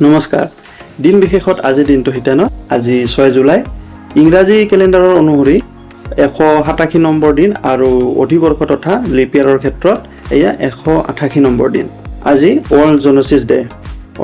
নমস্কাৰ। দিন বিশেষত আজিৰ দিনটো শিতানত আজি 6 জুলাই, ইংৰাজী কেলেণ্ডাৰৰ অনুসৰি 187 নম্বৰ দিন আৰু অধিবৰ্ষ তথা লিপ ইয়াৰৰ ক্ষেত্ৰত এয়া 188 নম্বৰ দিন। আজি ৱৰ্ল্ড জুন'চিছ ডে,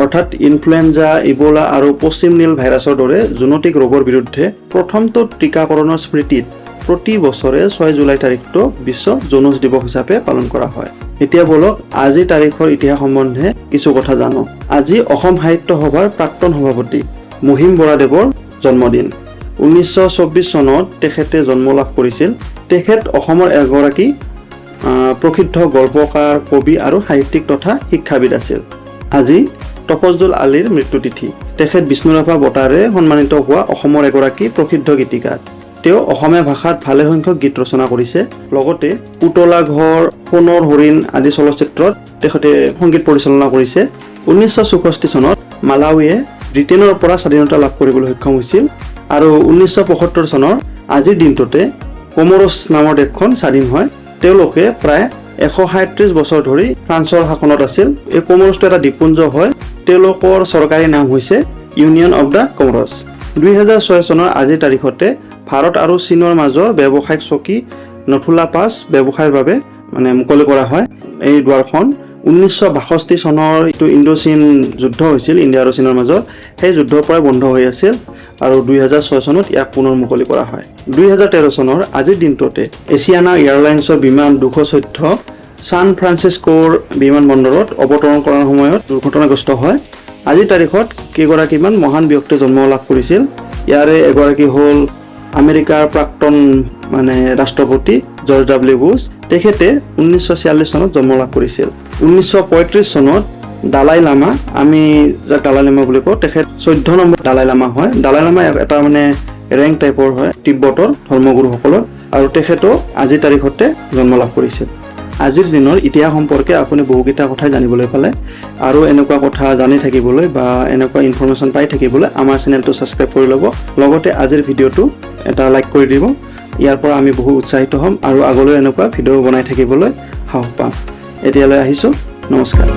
অৰ্থাৎ ইনফ্লুৱেঞ্জা, ইবোলা আৰু পশ্চিম নীল ভাইৰাছৰ দৰে জুন'টিক ৰোগৰ বিৰুদ্ধে প্ৰথমটো টীকাকৰণৰ স্মৃতিত প্ৰতি বছৰে 6 জুলাই তাৰিখটো বিশ্ব জুন'ছ দিৱস হিচাপে পালন কৰা হয়। এতিয়া বলক, আজিৰ তাৰিখৰ ইতিহাস সম্বন্ধে কিছু কথা জানো। আজি অসম সাহিত্য সভাৰ প্ৰাক্তন সভাপতি মহিম বৰাদেৱৰ জন্মদিন। 1924 চনত তেখেতে জন্ম লাভ কৰিছিল। তেখেত অসমৰ এগৰাকী প্ৰসিদ্ধ গল্পকাৰ, কবি আৰু সাহিত্যিক তথা শিক্ষাবিদ আছিল। আজি তফজ্জুল আলীৰ মৃত্যুতিথি। তেখেত বিষ্ণুৰাভা বঁটাৰে সন্মানিত হোৱা অসমৰ এগৰাকী প্ৰসিদ্ধ গীতিকাৰ। তেওঁ অসমীয়া ভাষাত ভালেসংখ্যক গীত ৰচনা কৰিছে। লগতে পুতলা ঘৰ, সোণৰ হৰিণ আদি চলচ্চিত্ৰত তেখেতে সংগীত পৰিচালনা কৰিছে। 1964 চনত মালাউইয়ে ব্ৰিটেইনৰ পৰা স্বাধীনতা লাভ কৰিবলৈ সক্ষম হৈছিল আৰু 1975 চনৰ আজিৰ দিনটোতে কমৰছ নামৰ দেশখন স্বাধীন হয়। তেওঁলোকে প্ৰায় 137 বছৰ ধৰি ফ্ৰান্সৰ শাসনত আছিল। এই কমৰছটো এটা দ্বীপপুঞ্জ হয়। তেওঁলোকৰ চৰকাৰী নাম হৈছে ইউনিয়ন অফ the কমৰছ। 2006 চনৰ আজিৰ তাৰিখতে ভাৰত আৰু চীনৰ মাজৰ ব্যৱসায়িক চকী নথুলা পাছ ব্যৱসায়ৰ বাবে মানে মুকলি কৰা হয়। এই দুৱাৰখন 1962 চনৰ যিটো ইণ্ডো চীন যুদ্ধ হৈছিল, ইণ্ডিয়া আৰু চীনৰ মাজত, সেই যুদ্ধৰ পৰাই বন্ধ হৈ আছিল আৰু 2006 চনত ইয়াক পুনৰ মুকলি কৰা হয়। 2013 চনৰ আজিৰ দিনটোতে এছিয়ানা এয়াৰলাইন্সৰ বিমান 214 ছান ফ্ৰান্সিস্কোৰ বিমানবন্দৰত অৱতৰণ কৰাৰ সময়ত দুৰ্ঘটনাগ্ৰস্ত হয়। আজিৰ তাৰিখত কেইগৰাকীমান মহান ব্যক্তিয়ে জন্ম লাভ কৰিছিল। ইয়াৰে এগৰাকী হ'ল আমেৰিকাৰ প্ৰাক্তন মানে ৰাষ্ট্ৰপতি জৰ্জ ডাব্লিউ বুছ। তেখেতে 1946 চনত জন্ম লাভ কৰিছিল। 1935 চনত দালাই লামা, আমি যাক দালাই লামা বুলি কওঁ, তেখেত 14 নম্বৰ দালাই লামা হয়। দালাই লামা এটা মানে ৰেংক টাইপৰ হয় তিব্বতৰ ধৰ্মগুৰুসকলৰ আৰু তেখেতো আজিৰ তাৰিখতে জন্ম লাভ কৰিছিল। আজিৰ দিনৰ ইতিহাস সম্পৰ্কে আপুনি বহুকেইটা কথাই জানিবলৈ পালে আৰু এনেকুৱা কথা জানি থাকিবলৈ বা এনেকুৱা ইনফৰমেশ্যন পাই থাকিবলৈ আমাৰ চেনেলটো ছাবস্ক্ৰাইব কৰি ল'ব। লগতে আজিৰ ভিডিঅ'টো এটা লাইক কৰি দিব। ইয়াৰ পৰা আমি বহু উৎসাহিত হ'ম আৰু আগলৈ এনেকুৱা ভিডিঅ' বনাই থাকিবলৈ সাহস পাম। এতিয়ালৈ আহিছোঁ, নমস্কাৰ।